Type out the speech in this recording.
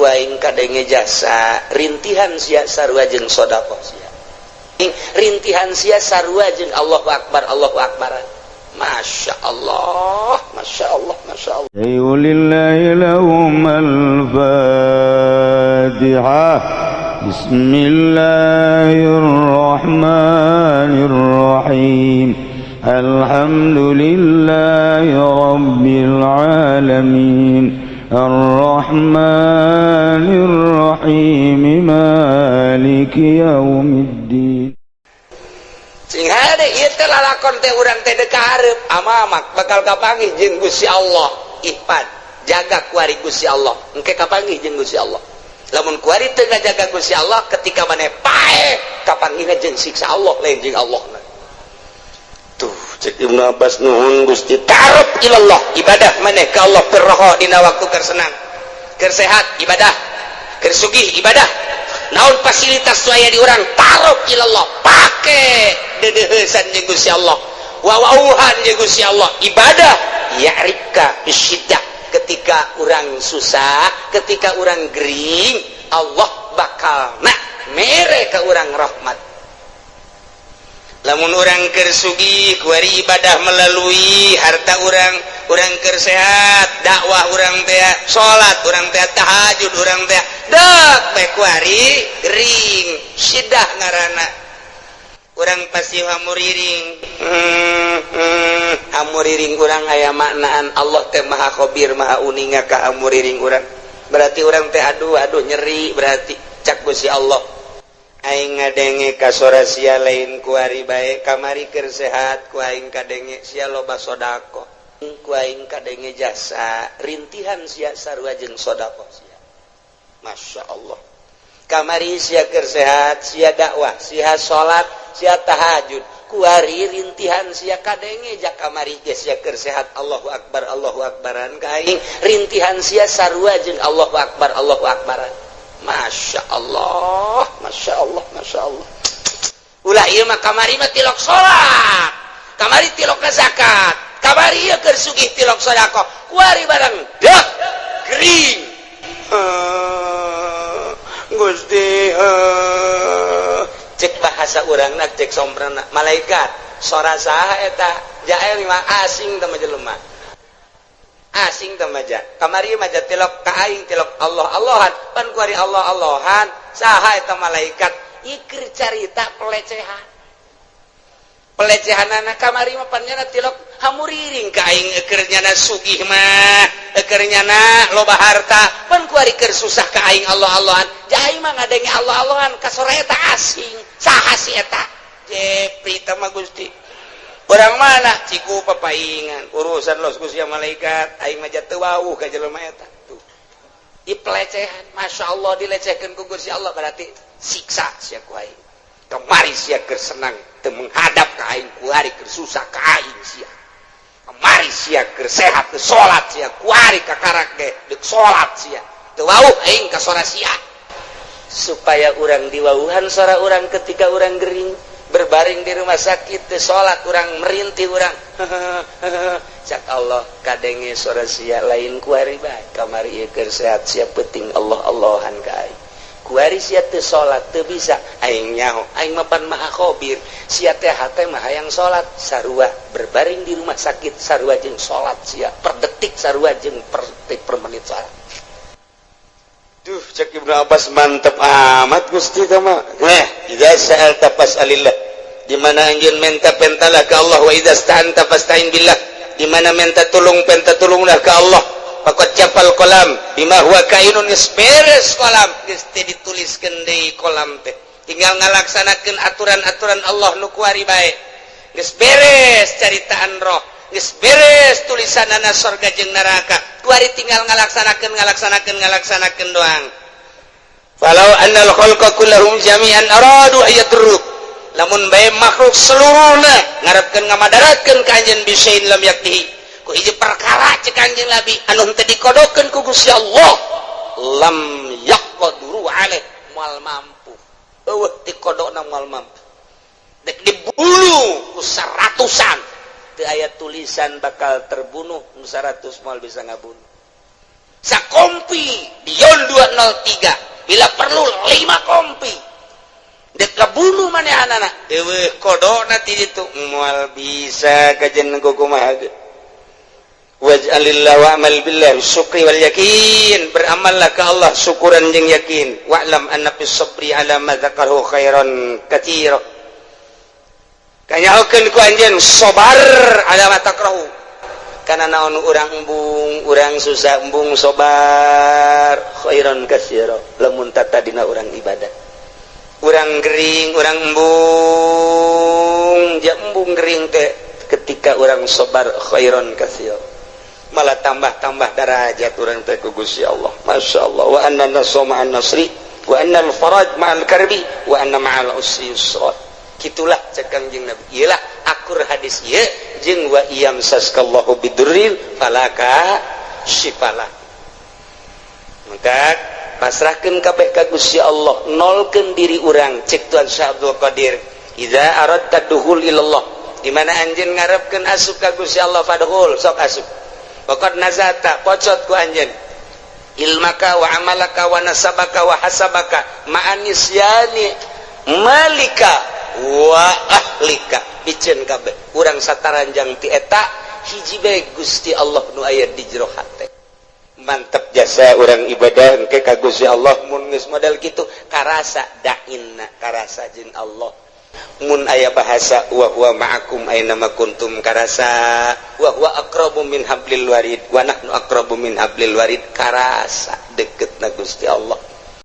Ku aing kadenge jasa rintihan sia sarua jeung sedekah sia, rintihan sia sarua jeung Allahu Akbar, Allahu Akbar. Masya Allah, Masya Allah, Masya Allah. لله لهم الفاتحة. بسم الله الرحمن الرحيم. الحمد لله رب العالمين، الرحمن الرحيم، مالك يوم الدين. Sing hade ieu teh lalakon teh, urang teh deka hareup amamak bakal kapanggih jeung Gusti Allah. Ihfad, jaga kuari Gusti Allah, engke kapanggih jeung Gusti Allah. Lamun kuari teu ngajaga Gusti Allah, ketika maneh paeh kapanggihna jeung siksa Allah, lain jeung Allah. Tuh, cek Ibnu Abbas, nuhun Gusti. Ta'aruf ilallah, ibadah maneh ka Allah firroho, dina waktu keur senang, keur sehat ibadah, keur sugih ibadah, naon fasilitas nu aya di urang. Ta'aruf ilallah, pake dedeheusan jeung Gusti Allah, wawauhan jeung Gusti Allah, ibadah. Ya'rifka bisyiddah, ketika urang susah, ketika urang gering, Allah bakal nak mere ke urang rahmat. Lamun urang keur sugih, kuari ibadah melalui harta urang. Urang keur sehat, dakwah urang teh, salat urang teh, tahajud urang teh, dek bae kuari gering, sidah ngaranna. Urang pasti hamuriring, hamuriring urang aya maknaan. Allah teh Maha Khabir, Maha uninga ka hamuriring urang. Berarti urang teh aduh aduh nyeri. Berarti cak Gusti Allah, aing ngadenge ka sora sia lain kuari bae, kamari keur sehat ku aing kadenge sia loba sedekah. Ku aing kadenge jasa rintihan sia sarua jeung sedekah sia. Masya Allah. Kamari sia keur sehat, sia dakwah, sia salat, sia tahajud, kuari rintihan sia kadenge. Jak kamari ge sia keur sehat Allahu Akbar, Allahu Akbaran ka aing, rintihan sia sarua jeung Allahu Akbar, Allahu Akbaran. Masya Allah, Masya Allah, Masya Allah. Ulah ieu mah, kamari mah tilok salat, kamari tilok ka zakat, kamari ieu keur sugih tilok sedekah, kuari barang dek gering. Gusti, cek bahasa urangna, cek somprana, malaikat, sora saha eta? Jael mah asing teh mah, jelema asing teh mah. Kamari mah tilok ka aing, tilok Allah Allahan, pan kuari Allah Allahan, saha eta malaikat? Ikir carita pelecehan, pelecehan anak. Kamari mah pan nyana tilok hamuriring ka aing, eukeur nyana sugih mah, eukeur nyana loba harta, pan kuari keur susah ka aing Allah Allahan. Jai mah ngadenge Allah Allahan ka sora eta asing, saha si eta? Jepri teh mah, Gusti, orang mana? Ciku papaingan urusan los Gusti malaikat, aing mah teu wawuh ka jelema eta. Tuh, i pelecehan. Masya Allah, dilecehkeun ku Gusti Allah. Berarti siksa sia ku aing. Kemari sia keur senang teu menghadap ka aing, kuari keur susah ka aing sia. Kemari sia keur sehat teu salat sia, kuari kakarak ge deuk salat sia, teu wawuh aing ka sora sia. Supaya urang diwauhan sora urang ketika urang gering, berbaring di rumah sakit, teu salat urang, merintih urang, cak Allah, kadenge sora sia lain kuari bae, kamari ieu keur sehat sia penting Allah Allahan ka aing, kuari sia teu salat, teu bisa, aing nyaho, aing mapan Maha Khabir. Sia teh hate mah hayang salat, sarua berbaring di rumah sakit sarua jeung salat sia, per detik sarua jeung per detik, per menit salat. Duh, cek Ibnu Abbas, mantep amat Gusti mah. Nah, idza sa'alta fas'alillah. Di mana anjeun minta, pentalah ke Allah. Wa idza sta'anta fasta'in billah. Di mana minta tolong, penta tolonglah ke Allah. Faqad jaffal qalam bima huwa kainun, geus beres kolam, geus teu dituliskeun deui kolam teh. Tinggal ngalaksanakeun aturan-aturan Allah nu kuari bae. Geus beres caritaan roh, geus beres tulisanana sorga jeung neraka. Kuari tinggal ngalaksanakeun, ngalaksanakeun, ngalaksanakeun doang. Falau annal khalqa kullahum jami'an aradu ayadurruk, lamun bae makhluk seluruhna ngarepkeun ngamadaratkeun ka anjeun, bisain lam yaktihi, ku hiji perkara, cek Kanjeng Nabi, anu henteu dikodokeun ku Gusti Allah, lam yaqduru alaih, moal mampu. Eueuh dikodokna moal mampu. Dek dibunuh ku seratusan, teu aya tulisan bakal terbunuh, nu 100 moal bisa ngabunuh. Sakompi di Yon 203, bila perlu lima kompi, dek kabunuh manehanana. Eueuh kodona ti ditu, moal bisa kajen kumaha ge. Waj'alillah wa'mal billah syukri wal yakin, beramallah ke Allah syukuran jeung yakin. Wa'lam anna fis sabri ala ma dzakarahu khairan katsira, kanyahokeun ku anjeun sabar ala ma takrahu, kana naon urang embung, urang susah embung, sobar, khairan katsira. Lamun tadina urang ibadah, urang gering, urang embung, ja embung gering teh, ketika urang sobar, khairan katsira, malah tambah-tambah darajat urang teh ku Gusti Allah. Masya Allah. Wa anna nasra ma'an nasri, wa anna al-faraj ma'al karbi, wa anna ma'al usri yusra. Gitulah cek Kangjeng Nabi. Iyalah akur hadis ieu jeung wa iyamsaskallahu bidurrin fala kasyifalah. Maka pasrahkeun kabeh ka Gusti Allah, nolkeun diri urang. Cek Tuan Syekh Abdul Qadir, idza aradta dukhul ilallah, di mana anjeun ngarepkeun asup ka Gusti Allah, fadkhul, sok asup. Waqad nazata, pocot ku anjeun ilmaka wa amalaka wa nasabaka wa hasabaka ma'anisyani malika wa ahlika. Piceun kabeh urang sataranjang ti eta hiji bae, Gusti Allah nu aya di jero hate. Mantep jasa urang ibadah engke ka Gusti Allah. Mun geus model kitu, karasa dainna, karasa jeung Allah. Mun aya bahasa wa huwa ma'akum aina ma kuntum, karasa. Wa huwa aqrabu min hablil warid, wa nahnu aqrabu min hablil warid, karasa deket na Gusti Allah.